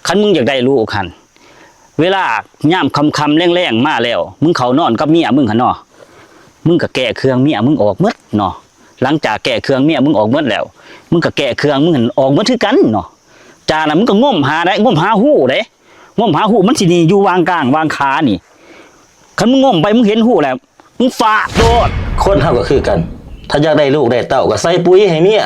ຄັນມຶງຢາກໄດ້ລູກຫັ້ນ ເວລາຍາມຄ່ຳໆແລງໆມາແລ້ວ ມຶງເຂົ້ານອນກັບເມຍມຶງຫັ້ນເນາະ ມຶງກໍແກ້ເຄື່ອງເມຍມຶງອອກໝົດເນາະ. ຫຼັງຈາກແກ້ເຄື່ອງເມຍມຶງອອກໝົດແລ້ວ ມຶງກໍແກ້ເຄື່ອງມຶງຫັ້ນອອກໝົດຄືກັນເນາະ. ຈາກນັ້ນມຶງກໍງົມຫາໄດ້ ງົມຫາຮູໄດ້ ງົມຫາຮູ ມັນຊິໜີຢູ່ຫວ່າງກາງຫວ່າງຂານີ້. ຄັນມຶງງົມໄປ ມຶງເຫັນຮູແລ້ວ ມຶງຟາດໂລດ. ຄົນເຮົາກໍຄືກັນ ຖ້າຢາກໄດ້ລູກໄດ້ເຕົ້າ ກໍໃສ່ປຸ໋ຍໃຫ້ເມຍ.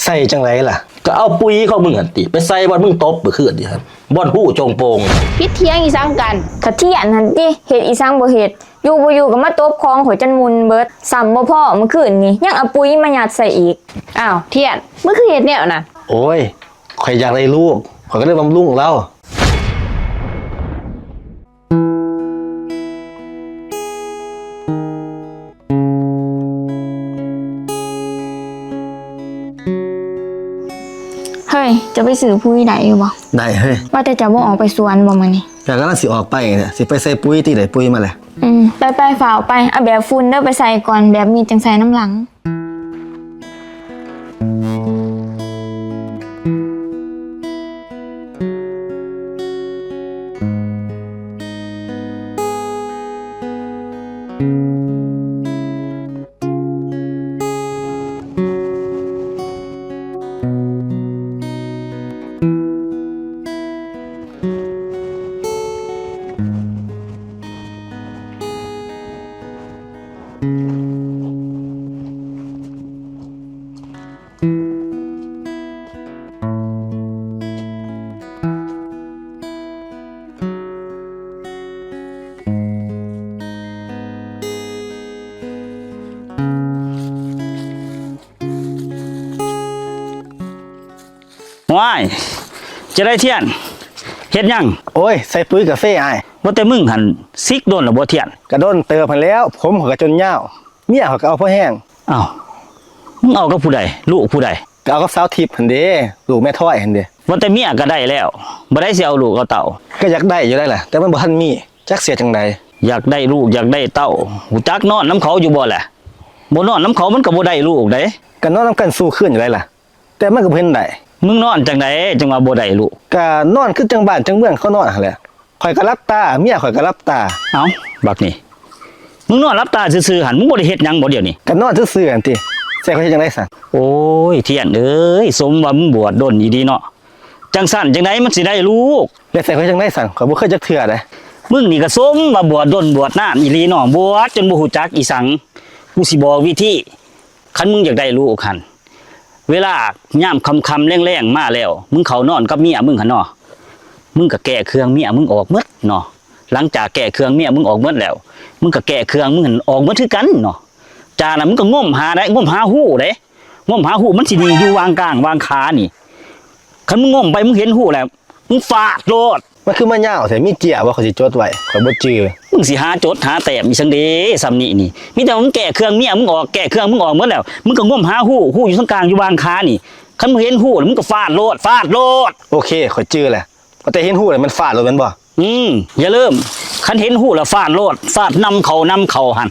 ໃສ່ຈັ່ງໃດລະ? ກໍເອົາປຸ໋ຍຂອງມຶງຫັ້ນຕິ ໄປໃສ່ບ່ອນມຶງຕົບມື້ຄືນນີ້ຫັ້ນ ບ່ອນຮູໂຈງໂປ່ງ. ຜິດຖຽງອີ່ສັງກັນ? ຖະທຽນຫັ້ນຕິ ເຮັດອີ່ສັງບໍ່ເຮັດ ຢູ່ບໍ່ຢູ່ກໍມາຕົບຂອງຂ້ອຍຈົນໝຸ່ນເບິດ. ຊ້ຳບໍ່ພໍ ມື້ຄືນນີ້ຍັງເອົາປຸ໋ຍມາຍັດໃສ່ອີກ. ອ້າວ ທຽນ ມຶງຄືເຮັດແນວນັ້ນ? ໂອ້ຍ ຂ້ອຍຢາກໄດ້ລູກ ຂ້ອຍກໍເລີຍບຳລຸງລາວ. ເຮີ້ຍ ເຈົ້າໄປຊື້ປຸ໋ຍໄດ້ຢູ່ບໍ່? ໄດ້ເຮີ້ຍ. ວ່າແຕ່ເຈົ້າບໍ່ອອກໄປສວນບໍ່ມື້ນີ້? ກະກຳລັງຊິອອກໄປນີ້ແຫຼະ ຊິໄປໃສ່ປຸ໋ຍຕິ ໄດ້ປຸ໋ຍມາແລ້ວ. ອືມ ໄປໆ ຟ້າວໄປ ເອົາແບບຝຸ່ນເດີ ໄປໃສ່ກ່ອນ ແບບມີດຈັ່ງໃສ່ນຳຫຼັງ. ວ້າຍ ຈະໄດ້ທຽນ ເຮັດຫຍັງ? ໂອ້ຍ ໃສ່ປຸ໋ຍກາເຟອ້າຍ. ວ່າແຕ່ມຶງຫັ້ນ ສິກດົນແລ້ວບໍ່ທຽນ? ກະດົນເຕີບຫັ້ນແລ້ວ ຜົມຂ້ອຍກະຈົນຍາວ ເມຍຂ້ອຍກະເອົາພໍແຮງ. ອ້າວ ມຶງເອົາກັບຜູ້ໃດ? ລູກຜູ້ໃດ? ກະເອົາກັບສາວທິບຫັ້ນເດ ລູກແມ່ທອຍຫັ້ນເດ. ວ່າແຕ່ເມຍກະໄດ້ແລ້ວ ບໍ່ໄດ້ຊິເອົາລູກເອົາເຕົ້າ? ກະຢາກໄດ້ຢູ່ໄດ໋ລະ ແຕ່ມັນບໍ່ທັນມີ ຈັກຊິເຮັດຈັ່ງໃດ. ຢາກໄດ້ລູກຢາກໄດ້ເຕົ້າ ຮູ້ຈັກນອນນຳເຂົາຢູ່ບໍ່ລະ? ບໍ່ນອນນຳເຂົາມັນກະບໍ່ໄດ້ລູກໃດ໋. ກະນອນນຳກັນສູ່ຄືນຢູ່ໄດ໋ລະ ແຕ່ມັນກໍບໍ່ເຫັນໄດ້. ມຶງນອນຈັ່ງໃດຈັ່ງວ່າບໍ່ໄດ້ລູກ? ກະນອນຄືຈັ່ງບ້ານຈັ່ງເມືອງເຂົານອນຫັ້ນແຫຼະ ຂ້ອຍກໍຫຼັບຕາ ເມຍຂ້ອຍກໍຫຼັບຕາ. ເອົ້າ ບັກນີ້ ມຶງນອນຫຼັບຕາຊື່ໆຫັ້ນ ມຶງບໍ່ໄດ້ເຮັດຫຍັງບໍ່ດຽວນີ້? ກະນອນຊື່ໆຫັ້ນຕິ ຊິໃຫ້ຂ້ອຍເຮັດຈັ່ງໃດຊັ້ນ? ໂອ້ຍ ທຽນເອີຍ ສົມວ່າມຶງບວດດົນອີ່ຫຼີເນາະ ຈັ່ງຊັ້ນຈັ່ງໃດມັນຊິໄດ້ລູກ? ແລ້ວຊິໃຫ້ຂ້ອຍເຮັດຈັ່ງໃດຊັ້ນ? ຂ້ອຍບໍ່ເຄີຍຈັກເທື່ອເດ້. ມຶງນີ້ກະສົມວ່າບວດດົນບວດນານອີ່ຫຼີເນາະ ບວດຈົນບໍ່ຮູ້ຈັກອີ່ສັງ. ກູຊິບອກວິທີ ຄັນມຶງຢາກໄດ້ລູກຫັ້ນ ເວລາຍາມຄ່ຳໆແລງໆມາແລ້ວ ມຶງເຂົ້ານອນກັບເມຍມຶງຫັ້ນເນາະ ມຶງກະແກ້ເຄື່ອງເມຍມຶງອອກໝົດເນາະ. ຫຼັງຈາກແກ້ເຄື່ອງເມຍມຶງອອກໝົດແລ້ວ ມຶງກະແກ້ເຄື່ອງມຶງຫັ້ນອອກໝົດຄືກັນເນາະ. ຈາກນັ້ນມຶງກະງົມຫາໄດ້ ງົມຫາຮູເດ້ ງົມຫາຮູ ມັນຊິໜີຢູ່ຫວ່າງກາງຫວ່າງຂານີ້. ຄັນມຶງງົມໄປ ມຶງເຫັນຮູແລ້ວ ມຶງຟາດໂລດ. ມັນຄືມາຍາວແທ້? ມີເຈ້ຍບໍ່? ຂ້ອຍຊິຈົດໄວ້ ຂ້ອຍບໍ່ຈື່. ມຶງຊິຫາຈົດຫາແຕ້ມອີ່ສັງເດ ສ່ຳນີ້ນີ້ ມີແຕ່ວ່າມຶງແກ້ເຄື່ອງເມຍມຶງອອກ ແກ້ເຄື່ອງມຶງອອກໝົດແລ້ວ ມຶງກະງົມຫາຮູ ຮູຢູ່ຕະກາງຢູ່ຫວ່າງຂານີ້. ຄັນມຶງເຫັນຮູແລ້ວ ມຶງກະຟາດໂລດ ຟາດໂລດ. ໂອເຄ ຂ້ອຍຈື່ແລ້ວ ວ່າແຕ່ເຫັນຮູແລ້ວແມ່ນຟາດໂລດແມ່ນບໍ່? ອືມ ຢ່າລືມ ຄັນເຫັນຮູແລ້ວຟາດໂລດ ຟາດນຳເຂົາ ນຳເຂົາຫັ້ນ.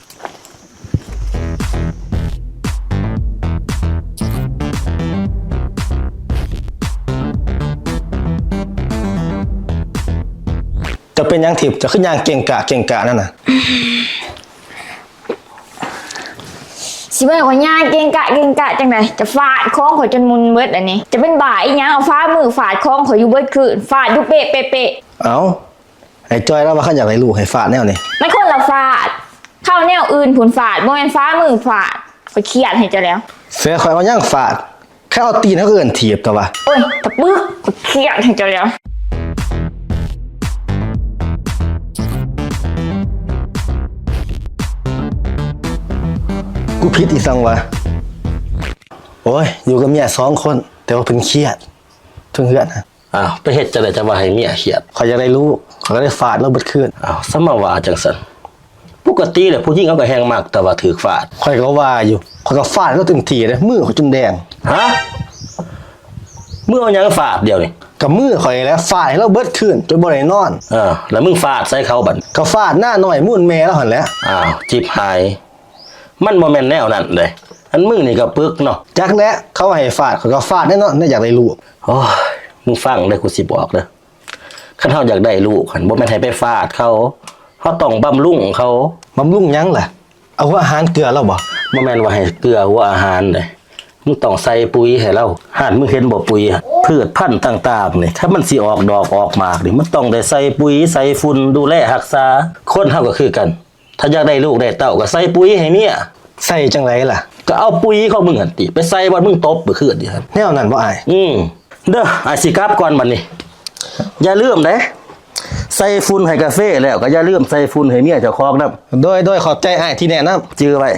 ເຈົ້າເປັນຫຍັງທິບ? ເຈົ້າຄືຍ່າງເກັງກະເກັງກະນັ້ນນະ? ຊິວ່າຂ້ອຍຍ່າງເກັງກະເກັງກະຈັ່ງໃດ? ຈະຟາດຂອງຂ້ອຍຈົນໝຸ່ນເບິດອັນນີ້. ຈະເປັນບ້າອີ່ຫຍັງ ເອົາຝ່າມືຟາດຂອງຂ້ອຍຢູ່ເບິດຄືນ ຟາດຢູ່ເປະໆ. ເອົ້າ ໄອ້ຈ້ອຍລາວວ່າຄັນຢາກໄດ້ລູກໃຫ້ຟາດແນວນີ້. ມັນຄົນລະຟາດ ເຂົ້າແນວອື່ນພຸ້ນຟາດ ບໍ່ແມ່ນຝ່າມືຟາດ. ຂ້ອຍຄຽດໃຫ້ເຈົ້າແລ້ວ. ເສືອຂ້ອຍເອົາຫຍັງຟາດ? ຄັນເອົາຕີນເຮົາກໍເອີ້ນຖີບຕົວະ. ໂອ້ຍ ຕະປຶກ ຂ້ອຍຄຽດໃຫ້ເຈົ້າແລ້ວ. ກູຜິດອີ່ສັງວະ? ໂອ້ຍ ຢູ່ກັບເມຍສອງຄົນ ແຕ່ວ່າເພິ່ນຄຽດ ເທິງເຮືອນ. ອ້າວ ໄປເຮັດຈັ່ງໃດຈັ່ງວ່າໃຫ້ເມຍຄຽດ? ຂ້ອຍຢາກໄດ້ລູກ ຂ້ອຍກໍເລີຍຟາດລາວເບິດຄືນ. ອ້າວ ສະມາວ່າຈັ່ງຊັ້ນ. ປົກກະຕິແລ້ວຜູ້ຍິງເຂົາກໍແຮ່ງມັກແຕ່ວ່າຖືກຟາດ. ຂ້ອຍກໍວ່າຢູ່ ຂ້ອຍກໍຟາດລາວເຕັມທີ່ເດ້ ມືຂ້ອຍຈົນແດງ. ຮະ? ມຶງເອົາຫຍັງຟາດດຽວນີ້? ກໍມືຂ້ອຍນີ້ແຫຼະ ຟາດໃຫ້ລາວເບິດຄືນ ຈົນບໍ່ໄດ້ນອນ. ເອີ ແລ້ວມຶງຟາດໃສ່ເຂົາບັດ? ກໍຟາດໜ້ານ້ອຍມູນແມ່ລາວຫັ້ນແຫຼະ. ອ້າວ ຈິບຫາຍ ມັນບໍ່ແມ່ນແນວນັ້ນເດ້. ອັນມຶງນີ້ກໍປຶກເນາະ. ຈັກແຫຼະ ເຂົາໃຫ້ຟາດ ຂ້ອຍກໍຟາດແນ່ນອນ ແນວຢາກໄດ້ລູກ. ໂອ້ຍ ມຶງຟັງເດີ ກູຊິບອກເດີ. ຄັນເຮົາຢາກໄດ້ລູກຫັ້ນ ບໍ່ແມ່ນໃຫ້ໄປຟາດເຂົາ, ເຮົາຕ້ອງບຳລຸງເຂົາ. ບຳລຸງຫຍັງລະ? ເອົາຫົວອາຫານເກືອລາວບໍ? ບໍ່ແມ່ນວ່າໃຫ້ເກືອຫົວອາຫານເດ້, ມຶງຕ້ອງໃສ່ປຸ໋ຍໃຫ້ລາວ. ຫັ້ນ ມຶງເຫັນບໍ່ປຸ໋ຍ? ພືດພັນຕ່າງໆນີ້ ຖ້າມັນຊິອອກດອກອອກໝາກນີ້ ມັນຕ້ອງໄດ້ໃສ່ປຸ໋ຍໃສ່ຝຸ່ນ ດູແລຮັກສາ. ຄົນເຮົາກໍຄືກັນ, ຖ້າຢາກໄດ້ລູກໄດ້ເຕົ້າກໍໃສ່ປຸ໋ຍໃຫ້ເມຍ. ໃສ່ຈັ່ງໃດລະ? ກໍເອົາປຸ໋ຍຂອງມຶງຫັ້ນຕິ ໄປໃສ່ບ່ອນມຶງຕົບມື້ຄືນນີ້ຫັ້ນ. ແນວນັ້ນບໍ່ອ້າຍ? ອືມ. ເດີ ອ້າຍຊິກັບກ່ອນບັດນີ້. ຢ່າລືມເດ້, ໃສ່ຝຸ່ນໃຫ້ກາເຟແລ້ວ ກໍຢ່າລືມໃສ່ຝຸ່ນໃຫ້ເມຍເຈົ້າຂອງນຳ. ໂດຍ ໂດຍ ຂອບໃຈອ້າຍທີ່ແນະນຳ. ຈື່ໄວ້.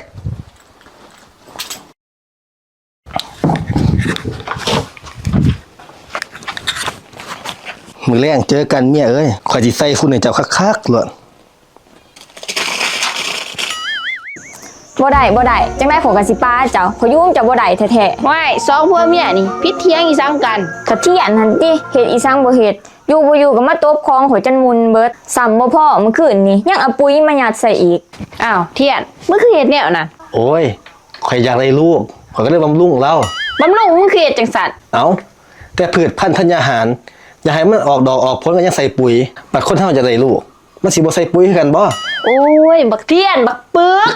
ມື້ແລງເຈີກັນເມຍເອີຍ, ຂ້ອຍຊິໃສ່ຝຸ່ນໃຫ້ເຈົ້າຄັກໆໂລດ. ບໍ່ໄດ້ ບໍ່ໄດ້, ຈັ່ງໃດຂ້ອຍກໍຊິປາເຈົ້າ, ຂ້ອຍຢູ່ນຳເຈົ້າບໍ່ໄດ້ແທ້ໆ. ວ້າຍ ສອງຜົວເມຍນີ້ຜິດຖຽງອີ່ສັງກັນ? ກະຖຽງຫັ້ນຕິ, ເຮັດອີ່ສັງບໍ່ເຮັດ, ຢູ່ບໍ່ຢູ່ກໍມາຕົບຂອງຂ້ອຍຈົນໝຸ່ນເບິດ. ຊ້ຳບໍ່ພໍ ມື້ຄືນນີ້ຍັງເອົາປຸ໋ຍມາຍັດໃສ່ອີກ. ອ້າວ ທຽນ, ມຶງຄືເຮັດແນວນັ້ນ? ໂອ້ຍ ຂ້ອຍຢາກໄດ້ລູກ, ຂ້ອຍກໍເລີຍບຳລຸງລາວ. ບຳລຸງ? ມຶງຄືເຮັດຈັ່ງຊັ້ນ? ເອົ້າ ແຕ່ພືດພັນທັນຍາຫານ ຢາກໃຫ້ມັນອອກດອກອອກຜົນກໍຍັງໃສ່ປຸ໋ຍ, ບັດຄົນເຮົາຢາກໄດ້ລູກ ມັນຊິບໍ່ໃສ່ປຸ໋ຍຄືກັນບໍ? ໂອ້ຍ ບັກທຽນ ບັກປຶກ,